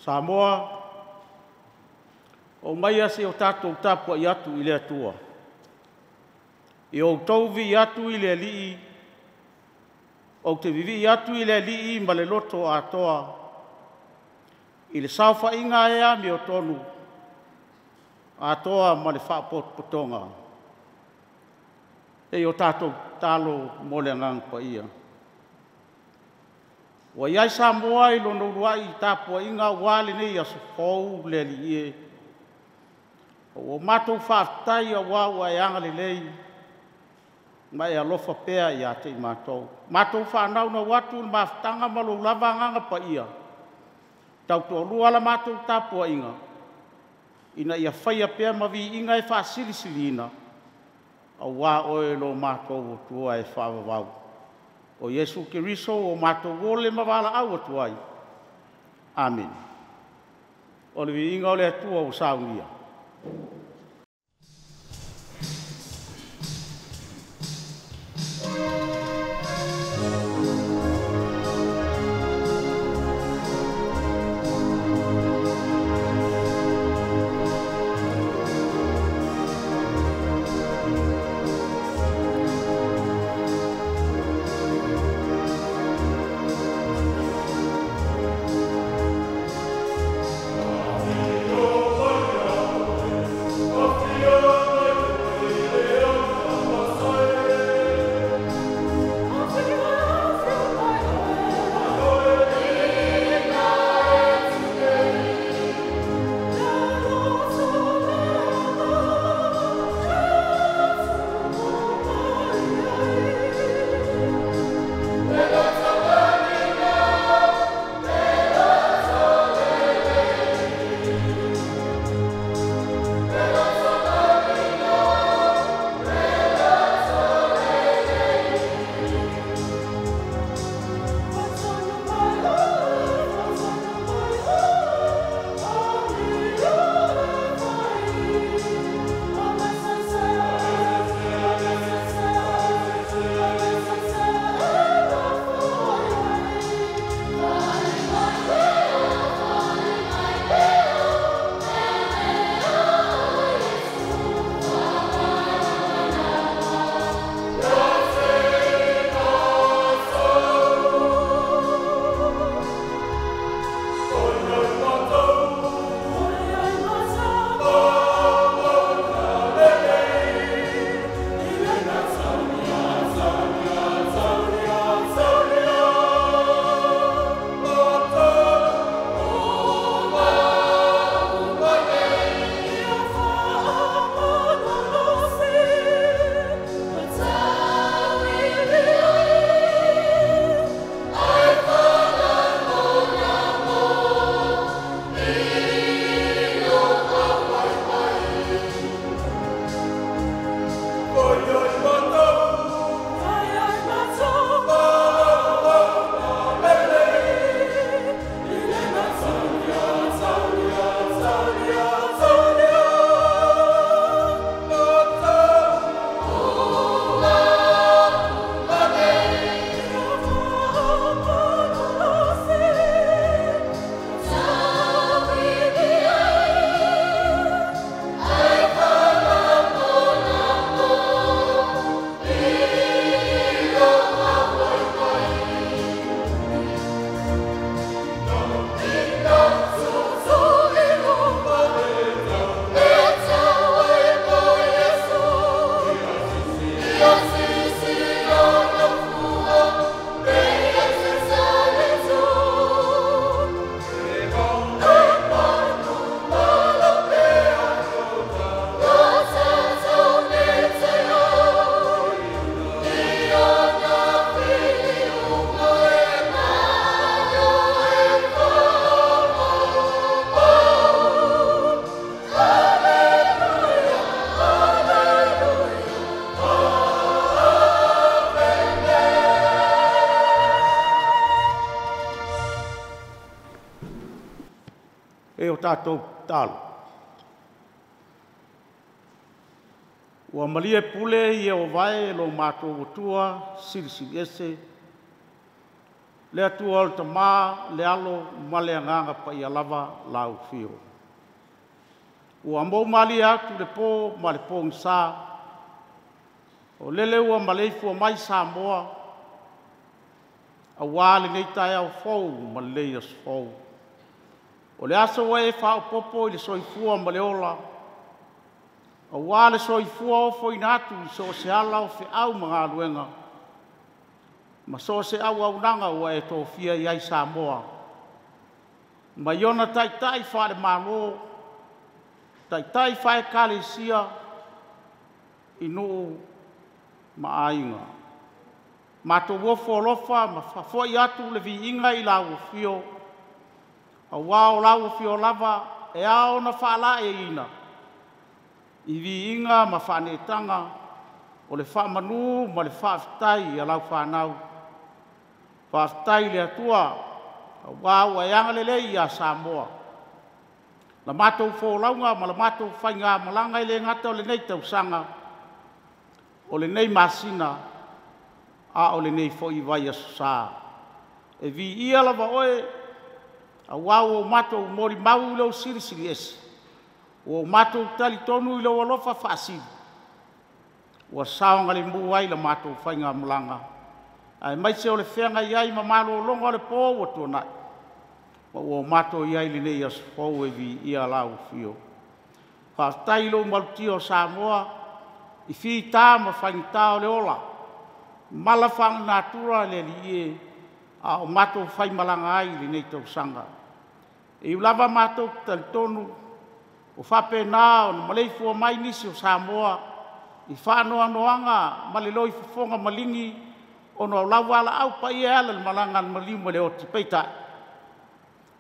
Samoa, oo maia seia o tatou tapuai atu i le Atua. Ia outou viia atu i le Alii, ou te vivii atu i le Alii ma le loto atoa, i le saofaiga e amiotonu, atoa ma le faapotopotoga. E o tatou tatalo mo le Agaga Paia. Ua i ai Samoa i lona uluai tapuaiga aua lenei aso fou le Alii e, ua matou faafetai aua ua e agalelei ma e alofa pea ia te i matou. Matou faanaunau atu le mafutaga ma lou lava Agaga Paia, tautoalua la matou tapuaiga, ina ia faia pea ma viiga e faasilisiliina, aua oe lo matou Atua e faavavau. O Iesu Keriso ua matou ole ma valaau atu ai. Amene. O le viiga o le Atua ua saunia. E o tatou tatalo. Ua malie pule Ieova e lo matou Atua Silisili Ese, le Atua o le Tama, le Alo ma le Agaga Paia lava lau Afio. Ua mou malie atu le po ma le pogisa, o lele ua maleifua mai Samoa aua lenei taeao fou ma lenei aso fou. O le aso ua e faaopoopo i le soifua ma le ola, aua le soifua ofoina atu i so o se ala o feau ma galuega, ma so o se auaunaga ua e tofia i ai Samoa, mai ona taitai faale-Malo, taitai faale-Ekalesia, i nuu ma aiga. Matou ofo alofa ma faafoi atu le viiga i lau Afio, aua o lau Afio lava e ao ona faalaeiina i viiga ma faaneetaga o le faamanu ma le faafetai a lau fanau. Faafetai i le Atua aua ua e agalelei ia Samoa. La matou folauga ma la matou faigamalaga e le gata o lenei tausaga, o lenei masina, a o lenei foi vaiaso sa. E viia lava Oe aua ua matou molimau i lou Silisili Ese, ua matou talitonu i lou alofa faasili ua saogalemu ai la matou faigamalaga, aemaise o le feagai ai ma malologa o le po ua tuanai, ma ua matou i ai i lenei aso fou e viia lau Afio. Faafetai i lou malutia o Samoa i fita ma faigata o le ola, mala faalenatura le Alii e, a o matou faimalaga ai i lenei tausaga. E ui lava matou te talitonu ua faapena ona maleifua mai nisi o Samoa i faanoanoaga ma le loifofoga maligi ona o lau valaau paia e ala i le malaga a le maliu ma le oti, peitai,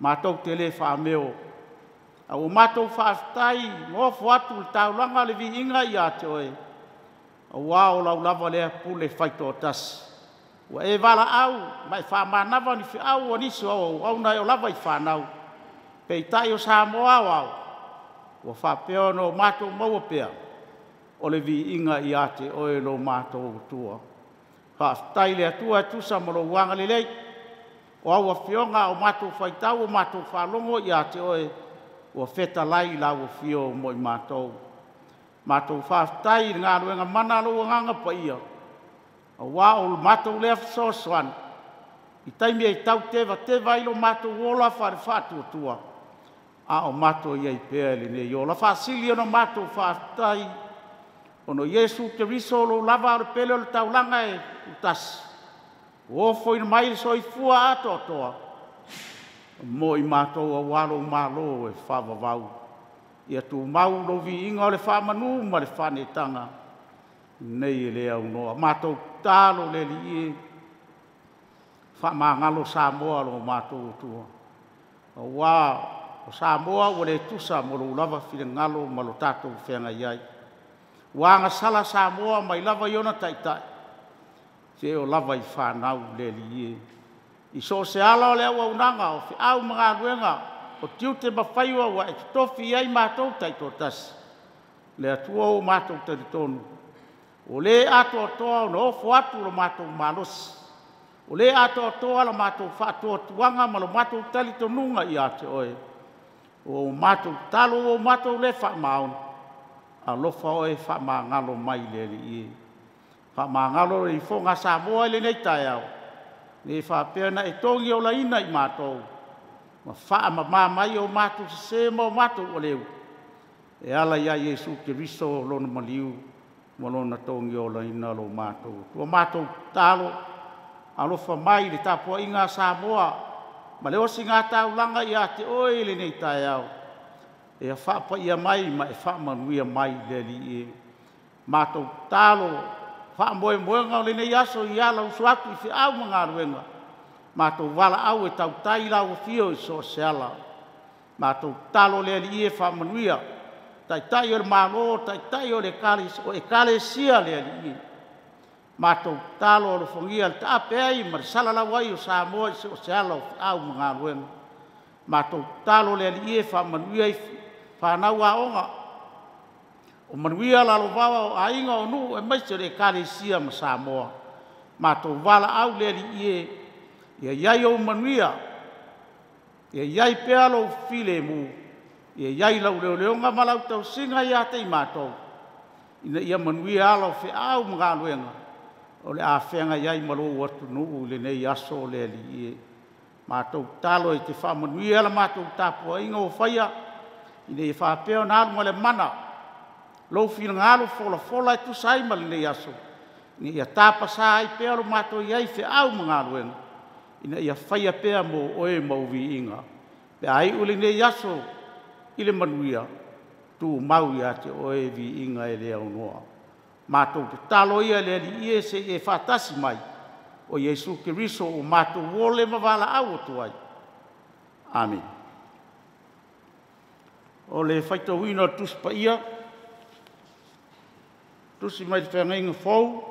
matou te le faameo, ae ua matou faafetai ma ofo atu le taulaga le viiga ia te Oe, aua o lau lava lea pule faitoatasi. Ua e valaau ma e faamanava ni feau a nisi o au auauna e oo lava i fanau, peitai o Samoa aoao, ua faapea ona matou maua pea o le viiga ia te Oe lo matou Atua. Faafetai i le Atua e tusa ma lou agalelei, o au afioga a o matou faitau a o matou faalogo ia te Oe, ua fetalai lau Afio mo i matou. Matou faafetai i le galuega mana a lou Agaga Paia, aua o le matou lea fesoasoani i taimi e tau tevateva ai lo matou ola faale-faatuatua, a o matou i ai pea i lenei ola. Faasili ona matou faafetai ona o Iesu Keriso o lou lava alo pele o le taulaga e tasi, ua ofoina mai le soifua atoatoa mo i matou aua lou Malo e faavavau. Ia tumau lou viiga o le faamanu ma le faaneetaga nei e le aunoa. Matou tatalo le Alii e, faamagalo Samoa lo matou Atua, aua o Samoa ua le tusa ma lou lava finagalo ma lo tatou feagai ai. Ua agasala Samoa mai lava i ona taitai seia oo lava i fanau le Alii e. I so o se ala o le auaunaga, o feau ma galuega, o tiute ma faiva ua e totofi i ai matou taitoatasi, le Atua ua matou talitonu, ua le atoatoa ona ofo atu lo matou malosi, ua le atoatoa la matou faatuatuaga ma lo matou talitonuga ia te Oe, ua matou tatalo ua matou le faamaoni, alofa Oe faamagalo mai le Alii e. Faamagalo le ifoga a Samoa i lenei taeao, ina ia faapea ona e togiolaina i matou ma faamama mai o matou sese ma o matou aleu, e ala ia Iesu Keriso, Lona maliu ma Lona togiolaina lo matou. Ua matou tatalo, alofa mai i le tapuaiga a Samoa ma le osigataulaga ia te Oe i lenei taeao, ia faapaia mai ma e faamanuia mai le Alii e. Matou tatalo, faamoemoega o lenei aso i ala usu atu i feau ma galuega, matou valaau e tautai i lau Afio i so o se ala. Matou tatalo le Alii e faamanuia, Taitai o le Malo, Taitai o Ekalesia le Alii e. Matou tatalo alofagia le taape ai ma le salalau ai o Samoa i so o se ala o feau ma galuega. Matou tatalo le Alii e faamanuia i fanau aoga, o manuia lalovaoa o aiga, o nuu aemaise o le Ekalesia ma Samoa. Matou valaau le Alii e, ia i ai ou manuia, ia i ai pea lou filemu, ia i ai lau leoleoga ma lau tausiga ia te i matou, ina ia manuia ala o feau ma galuega o le a feagai ai ma lou atunuu i lenei aso le Alii e. Matou tatalo e te faamanuia la matou tapuaiga ua faia, ina ia faapea ona alu ma le mana lou finagalo folafola e tusa ai ma lenei aso, ina ia tapasa ai pea lo matou i ai i feau ma galuega, ina ia faia pea mo oe ma ou viiga. Pe a iu lenei aso i le manuia, tumau ia te oe viiga e le aunoa. Matou tatalo ia le Alii e se i e faatasi mai, o Iesu Keriso ua matou ole ma valaau atu ai. Amene. O le faitauina o le Tusi Paia, tusi mai le Feagaiga Fou,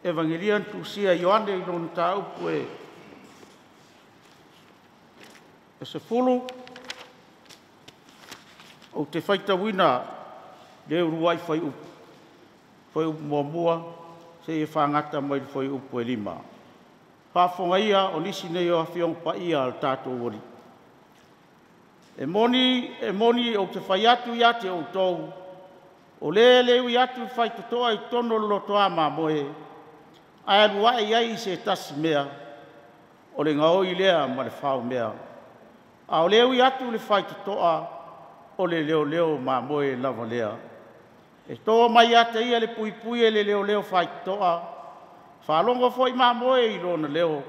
Evagelia na tusia e Ioane i lona mataupu e 10, ou te faitauina le uluai fuaiupu, fuaiupu 1 seia fagata mai le fuaiupu 5. Faafofoga ia o nisi nei o Afioga Paia a le tatou Alii. E moni, e moni, ou te fai atu ia te outou, o le le ui atu i le faitotoa i totonu o le lotoa mamoe, ae alu ae i ai i se tasi mea, o le gaoi lea ma le faomea. A o le ui atu i le faitotoa, o le leoleo mamoe lava lea. E toa mai ia te ia le puipui e le leoleo faitotoa, faalogo foi mamoe i lona leo,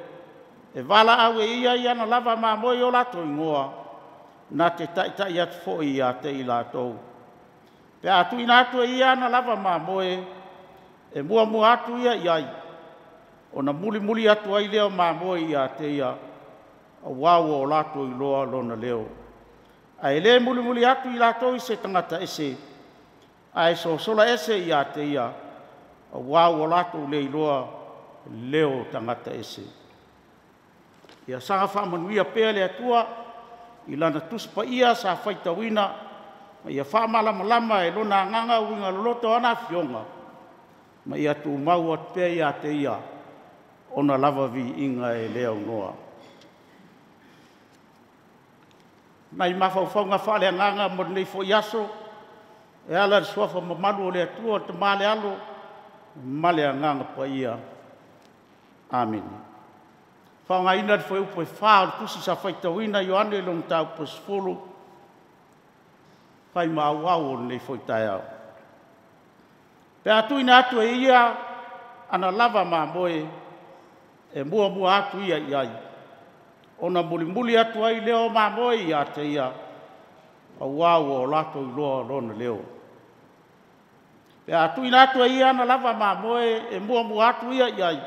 e valaau e ia i ana lava mamoe i o latou igoa, na te taitai atu foi ia te i latou. Pe a tuuina atu e ia ana lava mamoe, e muamua atu ia i ai, ona mulimuli atu ai lea o mamoe ia te ia, aua ua o latou iloa lona leo. Ae le mulimuli atu i latou i se tagata ese, ae sosola ese ia te ia, aua ua latou le iloa leo o tagata ese. Ia saga faamanuia pea le Atua i Lana Tusi Paia sa faitauina, ma ia faamalamalama e Lona Agaga uiga loloto o ana Afioga, ma ia tumau atu pea ia te Ia ona lava viiga e le aunoa. Nai mafaufauga faaleagaga mo lenei foi aso e ala i le suafa mamalu o le Atua, le Tama le Alo ma le Agaga Paia. Amene. Faaaogaina le fuaiupu 4 o le tusi sa faitauina Ioane i lona mataupu e 10, fai ma auau o lenei foi taeao. Pe a tuuina atu e ia ana lava mamoe, e muamua atu ia i ai, ona mulimuli atu ai lea o mamoe ia te ia, aua ua o latou iloa lona leo. Pe a tuuina atu e ia ana lava mamoe, e muamua atu ia i ai,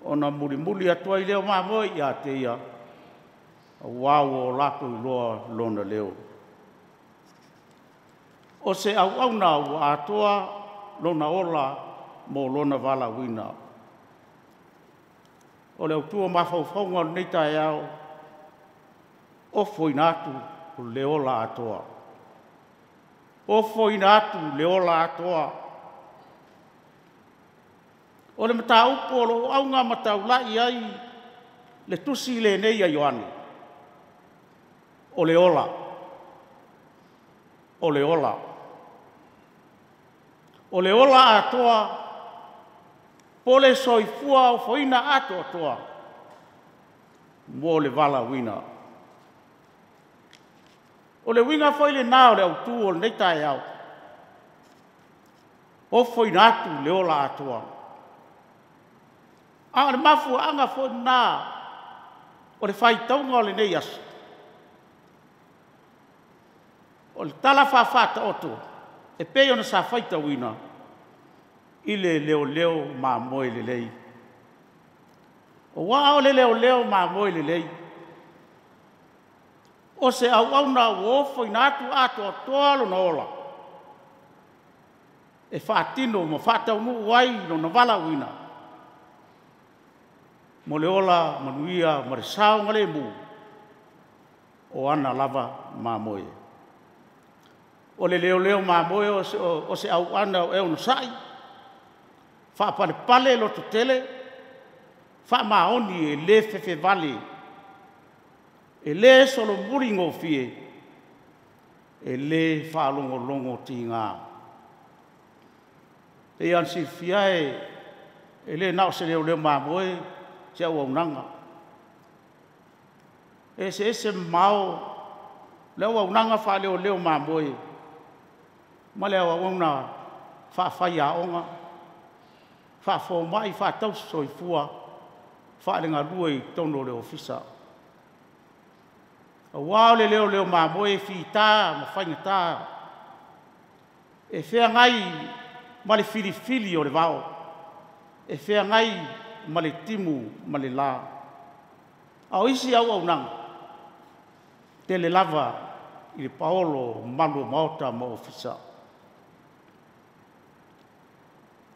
ona mulimuli atu ai lea o mamoe ia te ia, aua ua o latou iloa lona leo. O se auauna ua atoa lona ola mo lona valaauina. O le autu o mafaufauga o lenei taeao, ofoina atu le ola atoa. Ofoina atu le ola atoa. O le mataupu o lo o augamataulai ai le tusi lenei a Ioane, o le ola, o le ola. O le ola atoa po o le soifua ofoina atoatoa mo le valaauina. O le uiga foi lena o le autu o lenei taeao, ofoina atu le ola atoa. A o le mafuaaga foi lena o le faitauga o lenei aso, o le tala faa-Faataoto e pei ona sa faitauina i le leoleo mamoe lelei. Aua o le leoleo mamoe lelei, o se auauna ua ofoina atu atoatoa lona ola e faatino ma faataunuu ai lona valaauina mo le ola manuia ma le saogalemu. o ana lava mamoe. O le leoleo mamoe o se auauna e onosai, faapalepale lototele, faamaoni e le fefevale, e le solomuli gofie, e le faalogologo tiga. E pei lava ona silafia e le na o se leoleo mamoe se auaunaga. E eseese mamao le auaunaga faaleoleo mamoe ma le auauna faafaiaoga, faafomai, faatausi soifua, faalegalue i totonu o le ofisa. Aua o le leoleo mamoe e fita ma faigata, e feagai ma le filifili o le vao, e feagai ma le timu ma le la. A o isi auaunaga, e tele lava i le paolo o malu o maota ma ofisa.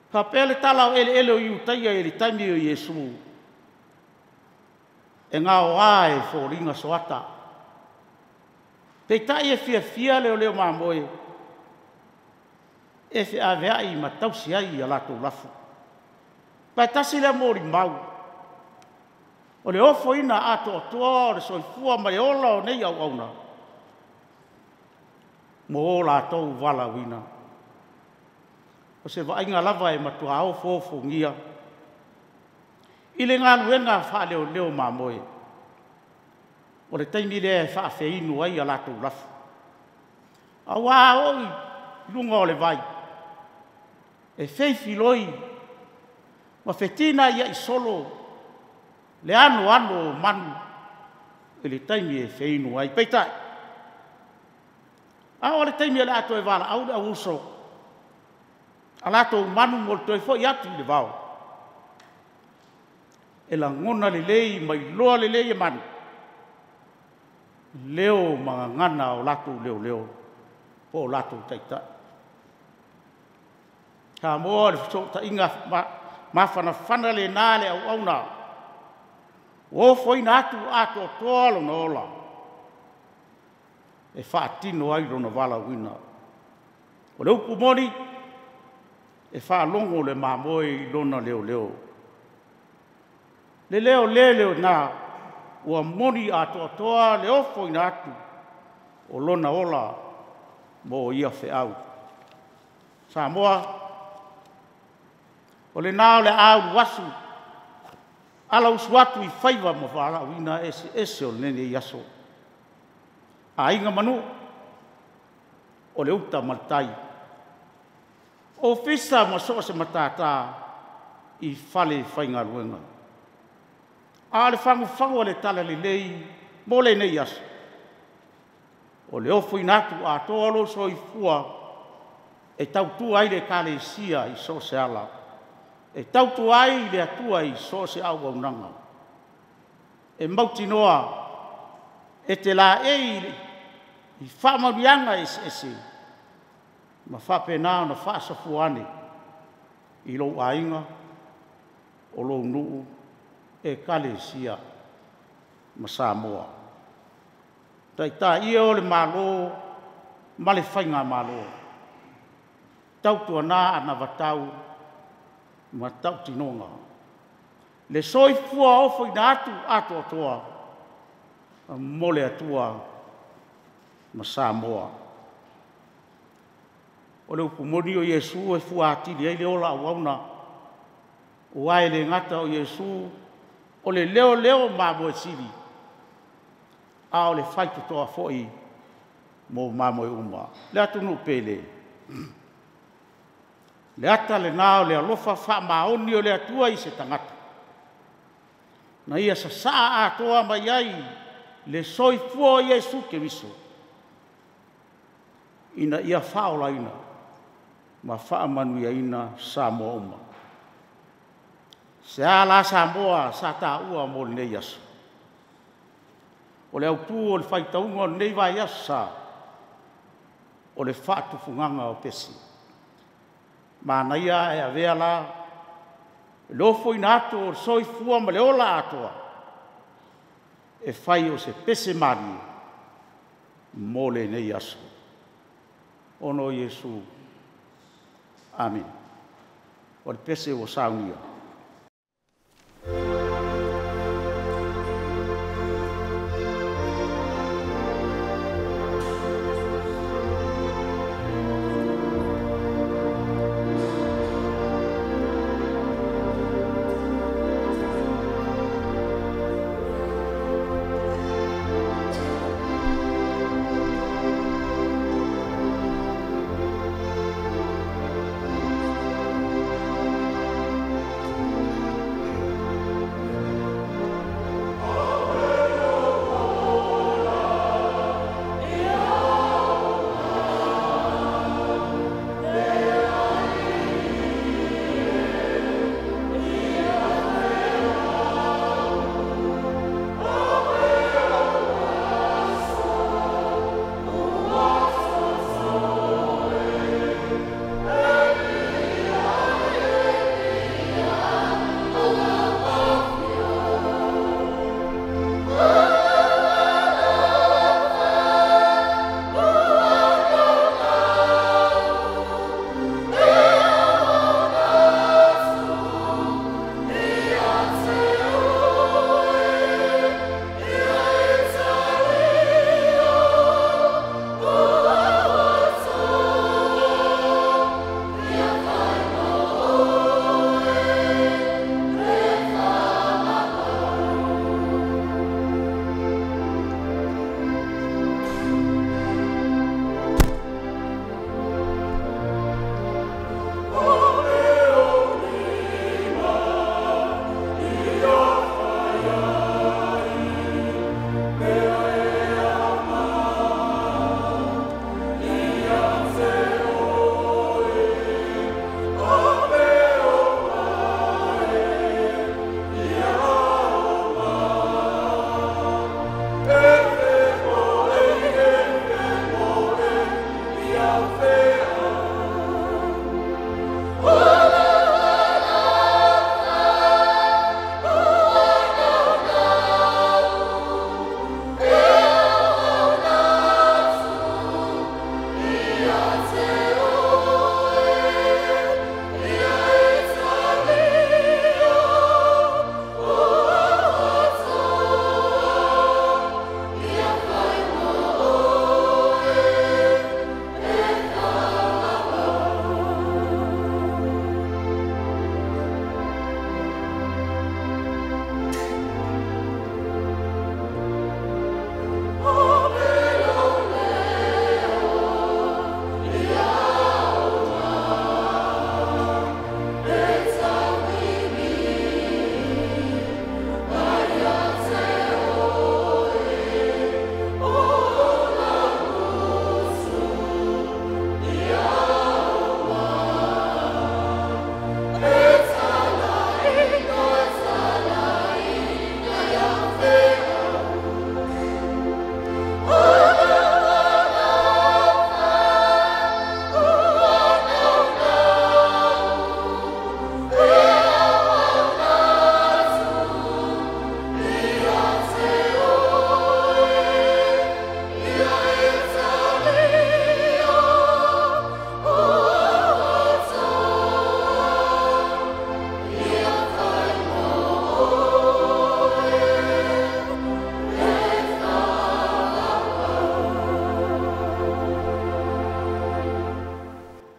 E faapea le tala o eleele o Iutaia i le taimi o Iesu, e gaoa e foliga soata, peitai e fiafia leoleo mamoe e feaveai ma tausi ai a latou lafu. Ma e tasi lea molimau, o le ofoina atoatoa o le soifua ma le ola o nei auauna, mo o latou valaauina. O se vaaiga lava e matua ofoofogia i le galuega faaleoleo mamoe, o le taimi lea e faafeinu ai a latou lafu. Aua a oo i luga o le vai, e feifiloi ma fetinaiai solo le anoano o manu i le taimi e feinu ai. Peitai, a oo i le taimi o le a toe valaau le au uso a latou manu mo le toe foi atu i le vao, e lagona lelei ma iloa lelei e manu leo ma gagana o latou leoleo po o latou taitai. Samoa o le fesootaiga mafanafana lena a le auauna ua ofoina atu atoatoa lona ola e faatino ai lona valaauina. O le upu moni, e faalogo le mamoe i lona leoleo. Le leoleo lena ua moni atoatoa le ofoina atu o lona ola mo ia feau. Samoa, o lena o le a uluasu alausu atu i faiva ma valaauina eseese o lenei aso. Aiga ma nuu, o le uta ma le tai, ofisa ma so o se matata i falefaigaluega. A o le fagufagu o le talalelei mo lenei aso, o le ofoina atu atoa o lou soifua e tautua ai le Ekalesia i so o se ala, e tautua ai le Atua i so o se auaunaga. E mautinoa e te laei i faamanuiaga eseese ma faapena ona faasafua ane i lou aiga, o lou nuu, ekalesia ma Samoa. Taitai e o le Malo ma le Faigamalo, tautuana anavatau ma tautinoga le soifua ofoina atu atoatoa mo le Atua ma Samoa. O le upu moni o Iesu e fua atili ai le ola auauna, aua e le gata o Iesu o le leoleo mamoe sili, a o le faitotoa foi mo mamoe uma. Le atunuu pele, o le ata lena o le alofa faamaoni o le Atua i se tagata, na ia sasaa atoa mai ai le soifua o Iesu Keriso ina ia faaolaina ma faamanuiaina Samoa uma. Se a la Samoa sa taua mo lenei aso? O le autu o le faitauga o lenei vaiaso sa, o le faatufugaga o pese. Manaia ae avea la le ofoina atu o le soifua ma le ola atoa e fai o se pese malie. mo lenei aso. Ona o Iesu. Amene. O le pese ua saunia.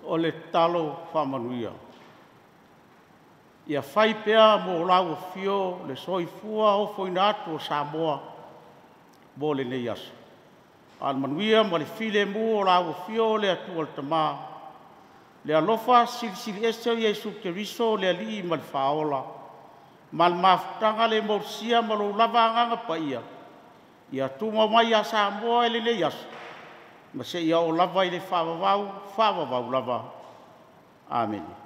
O le tatalo faamanuia. Ia fai pea mo lau afio le soifua ofoina atu o Samoa mo lenei aso. A o le manuia ma le filemu o lau afio le Atua le Tama, le alofa silisili ese o Iesu Keriso le Alii ma le Faaola, ma le mafutaga le motusia ma lou lava Agaga Paia, ia tumau mai ia Samoa i lenei aso, ma seia oo lava i le faavavau, faavavau lava. Amene.